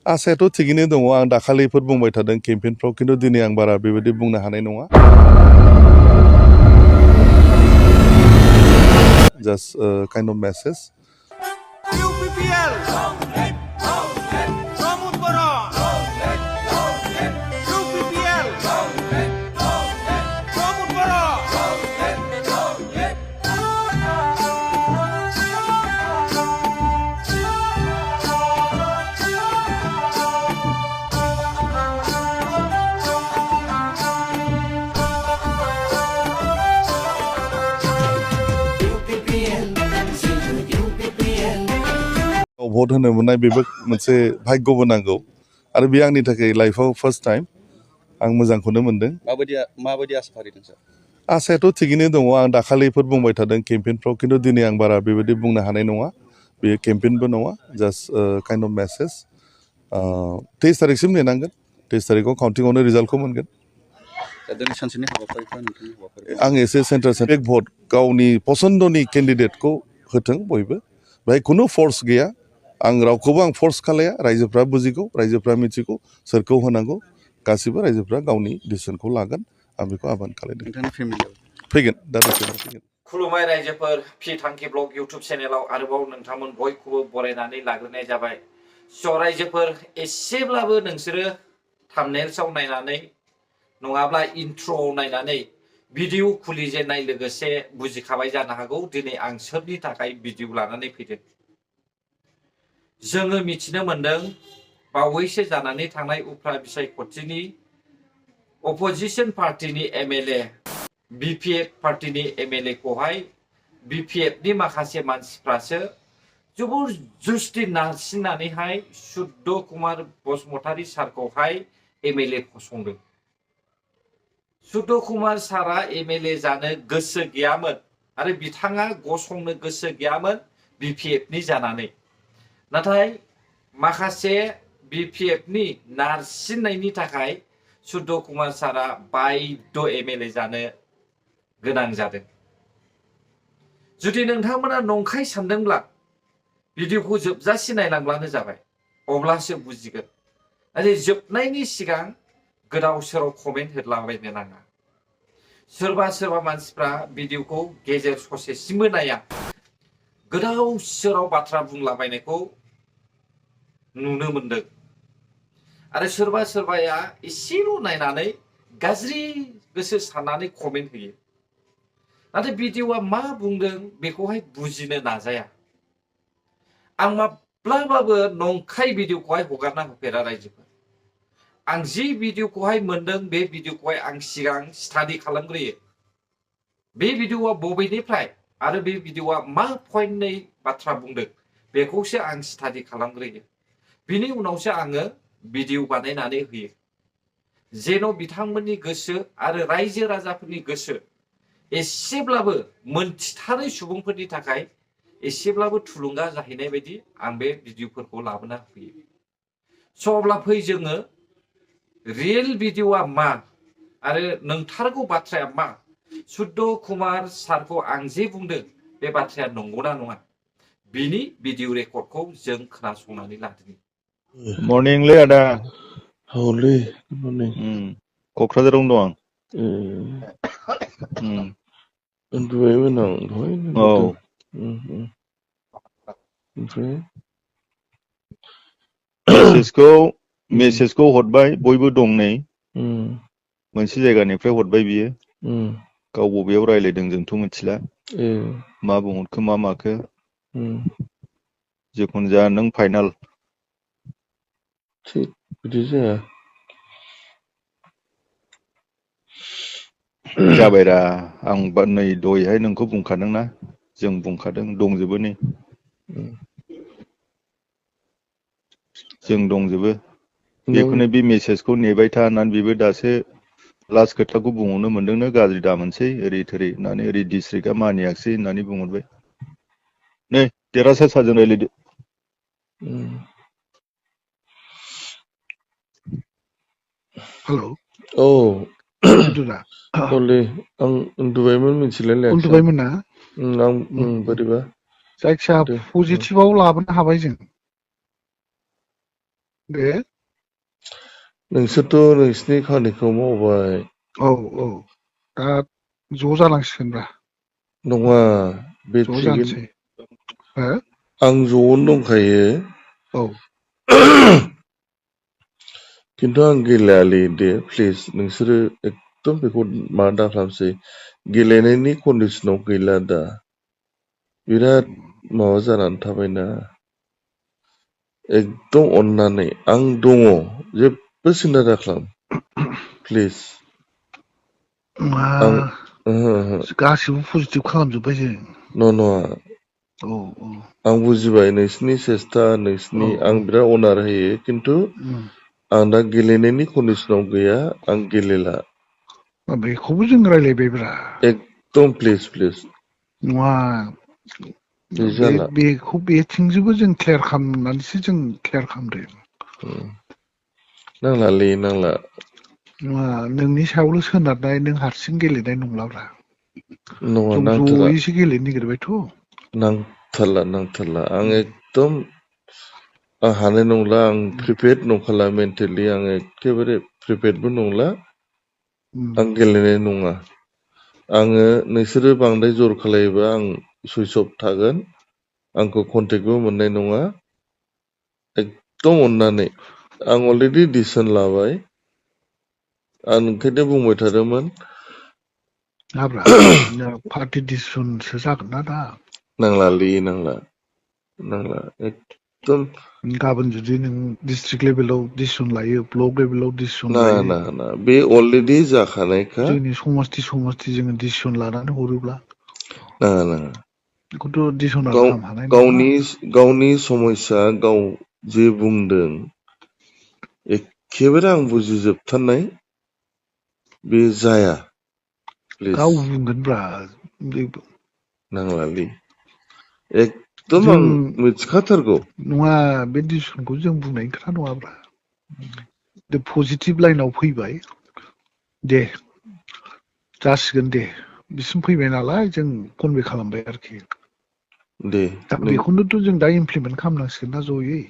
आसायाथ' थिगैनो दङ आं दाखालिफोर बुंबाय थादों केम्पेइनफ्राव खिन्थु दिनै आं बारा बेबायदि बुंनो हानाय नङा जास्ट काइन्ड अफ मेसेज भट होनो मोननाय बेबो मोनसे भाग्यबो नांगौ आरो बे आंनि थाखाय लाइफआव फार्स्ट टाइम आं मोजांखौनो मोनदों माबायदि आसा फारिदों सार आसायाथ' थिगैनो दङ आं दाखालिफोर बुंबाय थादों केम्पेइनफ्राव खिन्थु दिनै आं बारा बेबायदि बुंनो हानाय नङा बेयो केम्पेइनबो नङा जास्ट काइन्ड अफ मेसेज 23 तारिखसिम नेनांगोन 23 तारिखआव काउन्टिंआवनो रिजाल्टखौ मोनगोन दिनै सानसेनि हाबाफारिफ्रा नोंथांनि हाबाफारि आं एसे सेन्ट्रेल भट गावनि पसन्दनि केन्डिडेटखौ होथों बयबो बेहाय खुनु फर्स गैया आं रावखौबो आं फर्स खालाया रायजोफ्रा बुजिगौ रायजोफ्रा मिथिगौ सोरखौ होनांगौ गासिबो रायजोफ्रा गावनि डिसिसनखौ लागोन आं बेखौ आबान खालायदों नोंथांनि फेमिलियाव फैगोन दा दसेनो फैगोन खुलुमबाय रायजोफोर पि थांखि ब्लग इउट्युब चेनेलाव आरोबाव नोंथांमोन बयखौबो बरायनानै लाग्रोनाय जाबाय स' रायजोफोर एसेब्लाबो नोंसोरो थाम्बनेल्सआव नायनानै नङाब्ला इन्ट्र'आव नायनानै भिडिअ खुलिजेननाय लोगोसे बुजिखाबाय जानो हागौ दिनै आं सोरनि थाखाय भिडिअ लानानै फैदों जोङो मिथिनो मोनदों बावैसो जानानै थांनाय उफ्रा बिसायख'थिनि अपोजिशन पार्टीनि एमएलए बिपिएफ पार्टीनि एमएलए खौहाय बिपिएफनि माखासे मानसिफ्रासो जबरदस्ति नारसिननानैहाय सुद्ध कुमार बसुमतारी सारखौहाय एमएलए फसंदों सुद्ध कुमार सारा एमएलए जानो गोसो गैयामोन आरो बिथाङा गसंनो गोसो गैयामोन बिपिएफनि जानानै नाथाय माखासे बिपिएफनि नारसिननायनि थाखाय सुद्ध कुमार सारा बायद' एमएलए जानो गोनां जादों जुदि नोंथांमोना नंखाय सानदोंब्ला भिडिअखौ जोबजासे नायलांब्लानो जाबाय अब्लासो बुजिगोन नाथाय जोबनायनि सिगां गोदाव सोराव कमेन्ट होलाबायनो नाङा सोरबा सोरबा मानसिफ्रा भिडिअखौ गेजेर ससेसिमबो नाया गोदाव सोराव बाथ्रा बुंलाबायनायखौ नुनो मोनदों आरो सोरबा सोरबाया एसेल' नायनानै गाज्रि गोसो साननानै कमेन्ट होयो नाथाय भिडिअआ मा बुंदों बेखौहाय बुजिनो नाजाया आं माब्लाबाबो नंखाय भिडिअखौहाय हगारना होफेरा रायजोफोर आं जि भिडिअखौहाय मोनदों बे भिडिअखौहाय आं सिगां स्टाडि खालामग्रोयो बे भिडिअआ बबेनिफ्राय आरो बे भिडिअआ मा पइन्टनि बाथ्रा बुंदों बेखौसो आं स्टाडि खालामग्रोयो बिनि उनावसो आङो भिडिअ बानायनानै होयो जेन' बिथांमोननि गोसो आरो रायजो राजाफोरनि गोसो एसेब्लाबो मोनथिथारै सुबुंफोरनि थाखाय एसेब्लाबो थुलुंगा जाहैनाय बायदि आं बे भिडिअफोरखौ लाबोना होयो स' अब्ला फै जोङो रियेल भिडिअआ मा आरो नंथारगौ बाथ्राया मा सुद्ध कुमार सारखौ आं जे बुंदों बे बाथ्राया नंगौना नङा बिनि भिडिअ रेकर्डखौ जों खोनासंनानै लादों मर्निंलै आदा Holy, good morning. क'क्राझारावनो दं आं उन्दुबायबो नामा दहायनो औ ओमफ्राय मेसेजखौ हरबाय बयबो दं नै मोनसे जायगानिफ्राय हरबाय बियो गाव बबेयाव रायलायदों जोंथ' मिथिला मा बुंहरखो मा माखो जिखुनु जाया नों फाइनाल थिग बिदि जाया जाबायरा आं नै दहायहाय नोंखौ बुंखादोंना जों बुंखादों दंजोबो नै जों दंजोबो बेखौनो बे मेसेजखौ नेबाय था होननानै बेबो दासो लास्ट खोथाखौ बुंहरनो मोनदोंनो गाज्रि दामोनसै ओरै थोरै होननानै ओरै डिस्ट्रिक्टआ मानियाखिसै होननानै बुंहरबाय नै देरहासार सारजों रायलायदो हेलौ औ उन्दुना हले आं उन्दुबायमोन मिथिलायलायाखै उन्दुबायमोन ना आं बोरैबा जायखिया पजिटिभआव लाबोनो हाबाय जों दे नोंसोरथ' नोंसिनि खामानिखौ मावबाय औ औ दा ज' जानांसिगोनब्रा नङा बे ज' थिगैनो जानोसै हो आं ज'आवनो दंखायो औ खिन्थु आं गेलेयालै दे प्लिज नोंसोरो एकदम बेखौ मा दा खालामसै गेलेनायनि कन्डिसनाव गैला दा बिराद माबा जानानै थाबायना एकदम अननानै आं दङ जेबो सिन्था दाखालाम प्लिज आं ओहो गासिबो पजिटिभ खालामजोब्बाय जों नङा औ औ आं बुजिबाय नोंसिनि सेस्था औ नोंसिनि आं औ बिराद अनार होयो खिन्थु आं दा गेलेनायनि कन्डिसनाव गैया आं गेलेला बेखौबो जों रायलायबायब्रा एकदम प्लिज प्लिज नङा बे जाला बेखौ बेथिंजोंबो जों क्लियार खालामनानैसो जों क्लियार खालामदों नांलालै नांला नङा नोंनि सायावल' सोनारनाय नों हारसिं गेलेनाय नंलाब्रा नङा जों नांथारा ज'यैसो गेलेनो नागिरबायथ' नांथारला आं एकदम आं हानाय नंला आं प्रिपेयार्ड नंखाला मेन्टेलि आं एखेबारे प्रिपेयार्डबो नंला आं गेलेनाय नङा आङो नोंसोरो बांद्राय जर खालायोबा आं सुइस अफ थागोन आंखौ कन्टेक्टबो मोननाय नङा एकदम अननानै आं अलरेडि डिसिसन लाबाय आं ओंखायनो बुंबाय थादोंमोन हाब्रा पार्टि डिसिसनसो जागोन ना दा नांलालै नांला एकदम गाबोन जुदि नों डिस्ट्रिक्ट लेभेलाव डिसिसन लायो ब्लक लेभेलाव डिसिसन ना लायो ना ना बे अलरेडि जाखानायखा जोंनि समस्ति जोङो डिसिसन लानानै हरोब्ला नाङा नाङा बेखौथ' डिसिसनार गाव खालामनो हानाय नङा गावनि समस्या गाव जे बुंदों एखेबारे आं बुजिजोबथारनाय बे जाया प्लिज गाव बुंगोनब्रा नांलालै एकदम जों आं मिथिखाथारगौ नङा बे डिसिसनखौ जों बुंनायनि खोथा नङाब्रा पजिटिभ लाइनाव फैबाय दे जासिगोन दे बिसिम फैबाय नालाय जों कनभे खालामबाय आरोखि दे दा बेखौनोथ' जों दा इमप्लिमेन्ट खालामनांसिगोन ना जयै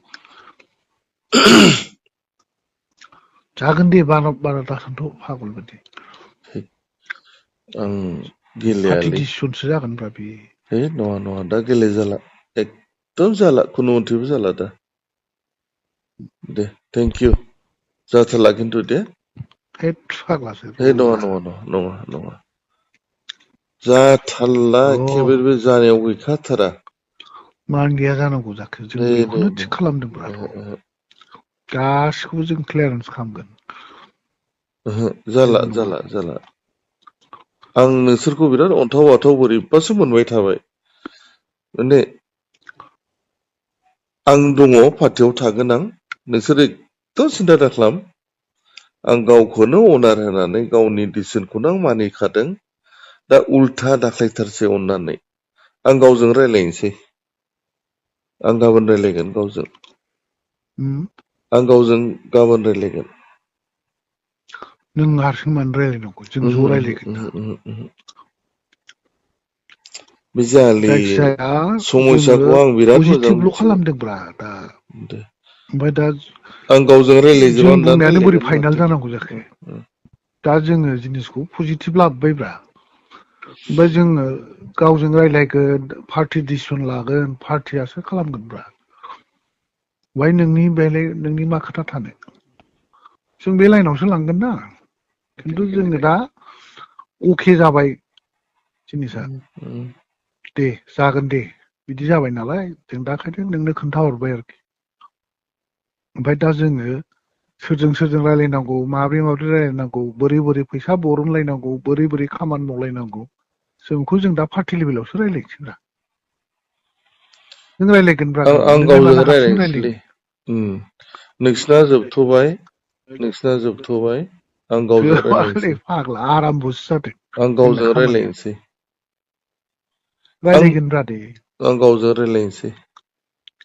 जागोन दे बारा दासानथ' पागल बायदि आं पार्टि गेलेयालै डिसिसनसो जागोनब्रा बे है नङा दा गेलेजाला एकदम जाला खुनु मथेबो जाला दा दे थेंक इउ जाथारला खिन्थु दे हेद फाग्लासो है नङा जाथारला एखेबारे बे जानायाव गैखाथारा मानो गैया जानांगौ जाखो जों बेखौनो थिग खालामदोंब्रा गासिखौबो जों क्लियारेन्स खालामगोन जाला जेबो नङा आं नोंसोरखौ बिराद अन्थाव बाथाव बोरैबासो मोनबाय थाबाय माने आं दङ पार्टियाव थागोन आं नोंसोर एकदम सिन्था दाखालाम आं गावखौनो अनार होनानै गावनि डिसिसनखौनो आं मानिखादों दा उल्था दाख्लायथारसै अननानै आं गावजों रायलायनोसै आं गाबोन रायलायगोन गावजों गाबोन रायलायगोन नों हारसिं मानो रायलायनांगौ जों ज' रायलायगोन ना बे जायालै जायखिजाया समस्याखौ जोङो आं बिराद मोजां पजिटिभल' मिथिगौ खालामदोंब्रा दा ओमफ्राय दा आं गावजों जों रायलायजोबनानै बुंनायानो बोरै रायलायगोन फाइनाल माथो जानांगौ जाखो दा जोङो जिनिसखौ पजिटिभ लाबोबायब्रा ओमफ्राय जोङो गावजों रायलायगोन पार्टि डिसिसन लागोन पार्टियासो खालामगोनब्रा बेहाय नोंनि मा खोथा थानो जों बे लाइनावसो लांगोन ना खिन्थु जोङो दा अके जाबाय जिनिसा दे जागोन दे बिदि जाबाय नालाय जों दा ओंखायनो नोंनो खोन्थाहरबाय आरोखि ओमफ्राय दा जोङो सोरजों रायलायनांगौ माब्रै रायलायनांगौ बोरै फैसा बरनलायनांगौ बोरै खामानि मावलायनांगौ जों दा पार्टि लेभेलावसो रायलायनोसैब्रा नों रायलायगोनब्रा आं नोंलाय गावजों माला हारसिं रायलायनोसैलै नोंसिना जोबथ'बाय आं गावजों रायलायगोन रायलायनोसै फाग्ला आराम्भसो जादों आं जोंना गावजों खामानिया रायलायनोसै रायलायगोनब्रा दे आं गावजों रायलायनोसै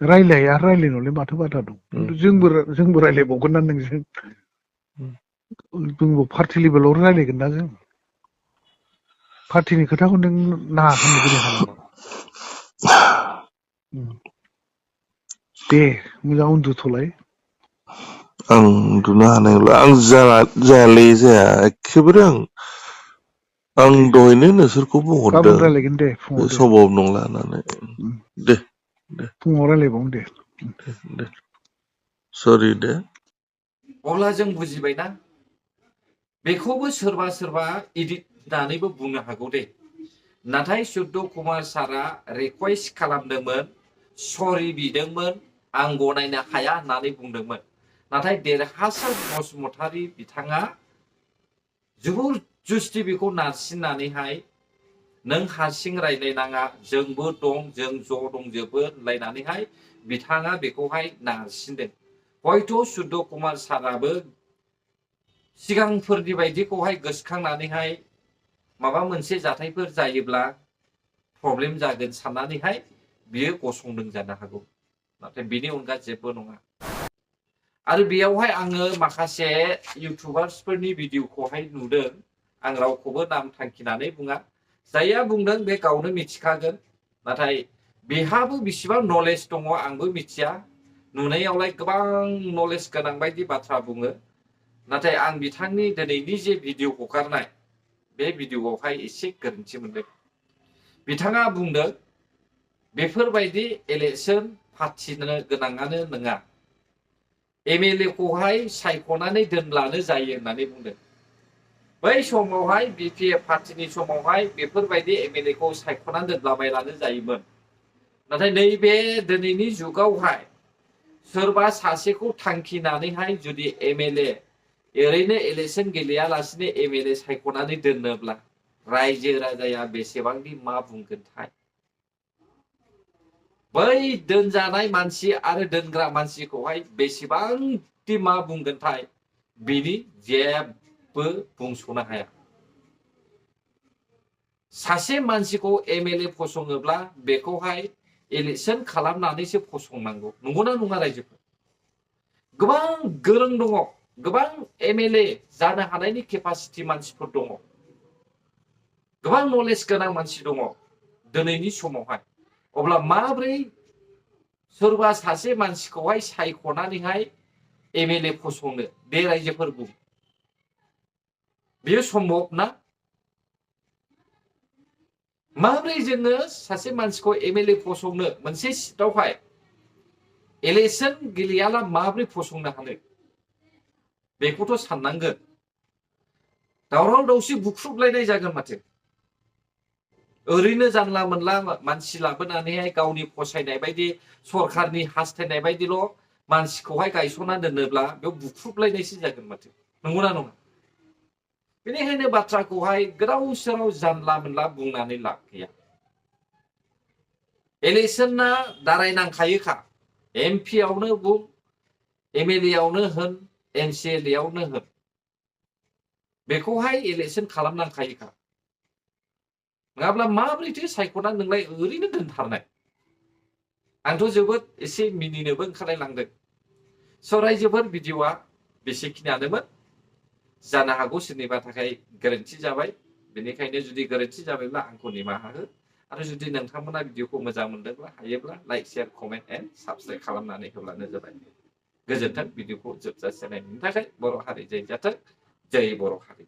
रायलायनायावलाय माथो बादा दं खिन्थु जोंबो रायलायबावगोन ना नोंजों जोंबो पार्टि लेभेलाव रायलायगोन ना जों पार्टिनि खोथाखौ नों नाङा होननो बोरै हानांगौ दे मोजां उन्दुथ'लाय आं उन्दुनो हानाय नंला आं जायालै जाया एखेबारे आं दहायनो नोंसोरखौ बुंहरदों गाबोन रायलायगोन दे फुङाव दे सभाब नंला होननानै दे फुङाव रायलायबावनो दे दे सरि दे अब्ला जों बुजिबायना बेखौबो सोरबा सोरबा इदिट होननानैबो बुंनो हागौ दे नाथाय सुद्द कुमार सारा रिकुवेस्ट खालामदोंमोन सरि बिदोंमोन आं गनायनो हाया होननानै बुंदोंमोन नाथाय देरहासार बसुमतारी बिथाङा जोबोर जुस्ति बेखौ नारसिननानैहाय नों हारसिं रायलायनाङा जोंबो दं जों ज' दंजोबो होनलायनानैहाय बिथाङा बेखौहाय नारसिनदों हयथ' सुद्द कुमार साराबो सिगांफोरनि बायदिखौहाय गोसोखांनानैहाय माबा मोनसे जाथायफोर जायोब्ला प्रब्लेम जागोन साननानैहाय बियो गसंदों जानो हागौ नाथाय बिनि अनगा जेबो नङा आरो बेयावहाय आङो माखासे इउटुबार्सफोरनि भिडिअखौहाय नुदों आं रावखौबो नाम थांखिनानै बुङा जायहा बुंदों बे गावनो मिथिखागोन नाथाय बेहाबो बेसेबां नलेज दङ आंबो मिथिया नुनायावलाय गोबां नलेज गोनां बायदि बाथ्रा बुङो नाथाय आं बिथांनि दिनैनि जे भिडिअ हगारनाय बे भिडिअआवहाय एसे गोरोन्थि मोनदों बिथाङा बुंदों बेफोरबायदि इलेक्सन फाथिनो गोनाङानो नङा एमएलए खौहाय सायख'नानै दोनब्लानो जायो होननानै बुंदों बै समावहाय बिपिएफ पार्टिनि समावहाय बेफोरबायदि एमएलए खौ सायख'नानै दोनलाबायलानो जायोमोन नाथाय नैबे दिनैनि जुगावहाय सोरबा सासेखौ थांखिनानैहाय जुदि एमएलए ओरैनो इलेक्सन गेलेयालासिनो एमएलए सायख'नानै दोनोब्ला रायजो राजाया बेसेबांदि मा बुंगोनथाय बै दोनजानाय मानसि आरो दोनग्रा मानसिखौहाय बेसेबांदि मा बुंगोनथाय बिनि जेबो बुंस'नो हाया सासे मानसिखौ एमएलए फसङोब्ला बेखौहाय इलेक्सन खालामनानैसो फसंनांगौ नंगौना नङा रायजोफोर गोबां गोरों दङ गोबां एमएलए जानो हानायनि केपासिटि मानसिफोर दङ गोबां नलेज गोनां मानसि दङ दिनैनि समावहाय अब्ला माब्रै सोरबा सासे मानसिखौहाय सायख'नानैहाय एमएलए फसंनो बे रायजोफोर बुं बेयो सम्भब ना माब्रै जोङो सासे मानसिखौ एमएलए फसंनो मोनसे सिटआवहाय इलेक्सन गेलेयाला माब्रै फसंनो हानो बेखौथ' साननांगोन दावराव दावसि बुख्रुबलायनाय जागोन माथो ओरैनो जानला मोनला मानसि लाबोनानैहाय गावनि फसायनाय बायदि सरखारनि हास्थायनाय बायदिल' मानसिखौहाय गायसनना दोनोब्ला बेयाव बुख्रुबलायनायसो जागोन माथो नंगौना नङा बेनिखायनो बाथ्राखौहाय गोदाव सोराव जानला मोनला बुंनानै लाब गैया इलेक्सना दारायनांखायोखा एमपि आवनो बुं एमएलए आवनो होन एमसिएलए आवनो होन बेखौहाय इलेक्सन खालामनांखायोखा नङाब्ला माब्रैथो सायख'नानै नोंलाय ओरैनो दोनथारनाय आंथ' जोबोद एसे मिनिनोबो ओंखारलायलांदों स' रायजोफोर भिडिअआ बेसेखिनियानोमोन जानो हागौ सोरनिबा थाखाय गोरोन्थि जाबाय बेनिखायनो जुदि गोरोन्थि जाबायब्ला आंखौ निमाहा हो आरो जुदि नोंथांमोना भिडिअखौ मोजां मोनदोंब्ला हायोब्ला like share comment and subscribe खालामनानै होब्लानो जाबाय गोजोन्थों भिडिअखौ जोबजासे नायनायनि थाखाय बर' हारि जय जाथों जय बर' हारि